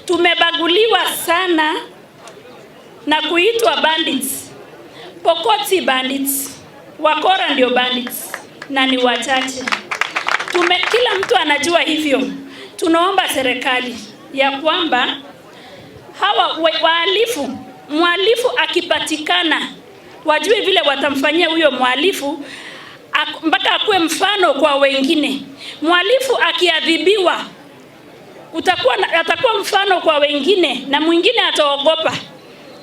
Tumebaguliwa sana na kuitwa bandits. Pokot si bandits, wakora ndio bandits na ni wachache. Kila mtu anajua hivyo. Tunaomba serikali ya kwamba hawa wahalifu, mhalifu akipatikana, wajue vile watamfanyia huyo mhalifu mpaka akuwe mfano kwa wengine. Mhalifu akiadhibiwa atakuwa mfano kwa wengine na mwingine ataogopa.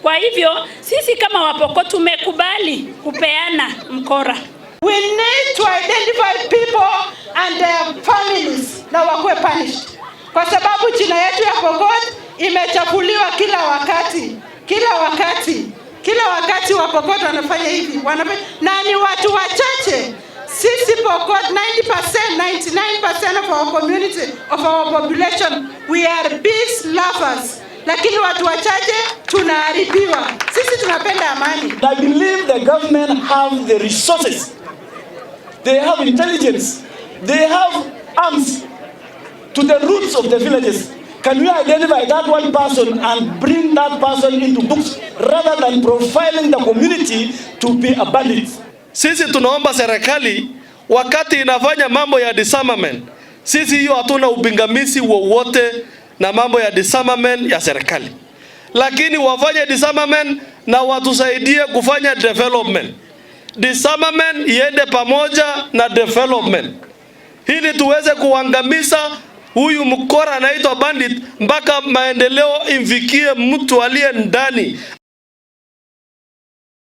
Kwa hivyo sisi kama Wapokot tumekubali kupeana mkora. We need to identify people and their families na wakuwe punished, kwa sababu jina yetu ya Pokot imechafuliwa kila wakati, kila wakati, kila wakati. Wapokot wanafanya hivi, wanafanya, na ni watu wachache. Sisi Pokot, 90%, 99% of our community, of our population, we are peace lovers, lakini watu wachache tunaharibiwa. Sisi tunapenda amani. I believe the government have the resources. They have intelligence. They have arms to the roots of the villages. Can we identify that one person and bring that person into books rather than profiling the community to be a bandit? Sisi tunaomba serikali wakati inafanya mambo ya disarmament, sisi hiyo hatuna upingamizi wowote na mambo ya disarmament ya serikali, lakini wafanye disarmament na watusaidie kufanya development. Disarmament iende pamoja na development ili tuweze kuangamiza huyu mkora anaitwa bandit mpaka maendeleo imfikie mtu aliye ndani.